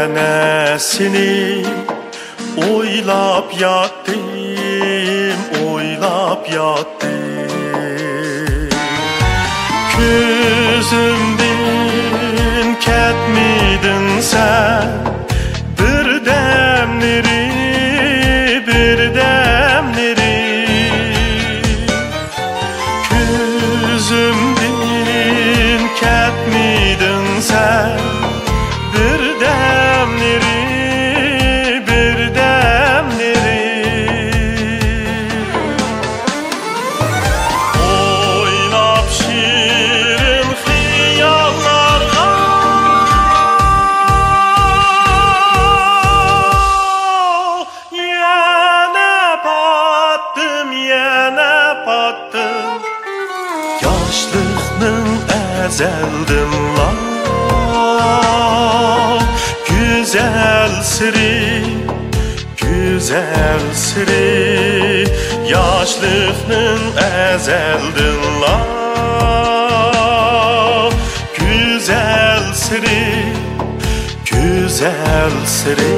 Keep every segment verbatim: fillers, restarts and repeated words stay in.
يەنە سېنى ئويلاپ ياتتىم، ئويلاپ ياتتىم. كۆزۈمدىن كەتمىدىڭ سەن، بىردەملىرى، بىردەملىرى. كۆزۈمدىن كەتمىدىڭ سەن، بىردەملىرى، بىردەملىرى. ئويناپ شېرىن خىياللارغا، يەنە پاتتىم، يەنە پاتتىم. ياشلىقنىڭ ئەزەلدىنلا گۈزەل سىرى، گۈزەل سىرى. ياشلىقنىڭ ئەزەلدىنلا گۈزەل سىرى، گۈزەل سىرى.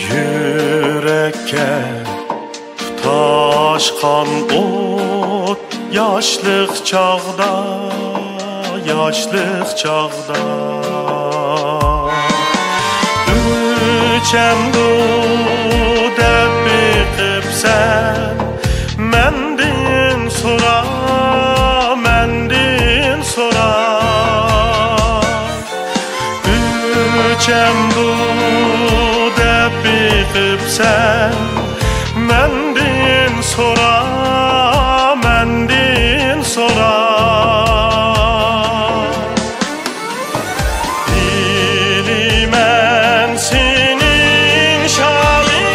يۈرەككە تۇتاشقان ئوت، ياشلىق چاغدا، ياشلىق چاغدا. ئۆچەمدۇ دەپ بېقىپسەن، مەندىن سورا، مەندىن سورا. ئۆچەمدۇ دەپ بېقىپسەن، مەندىن سورا، مەندىن سورا. بىلىمەن سېنىڭ شالىڭ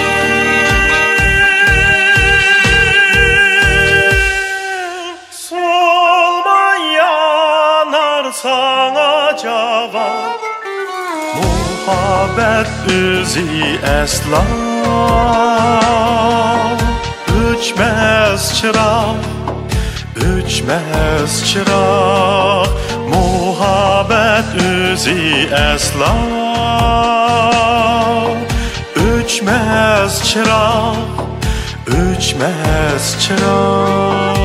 سولماي يانار ساڭا جاۋاب. مۇھەببەت ئۆزى ئەسلا ئۆچمەس چىراغ، ئۆچمەس چىراغ. مۇھەببەت ئۆزى ئەسلا ئۆچمەس چىراغ، ئۆچمەس چىراغ.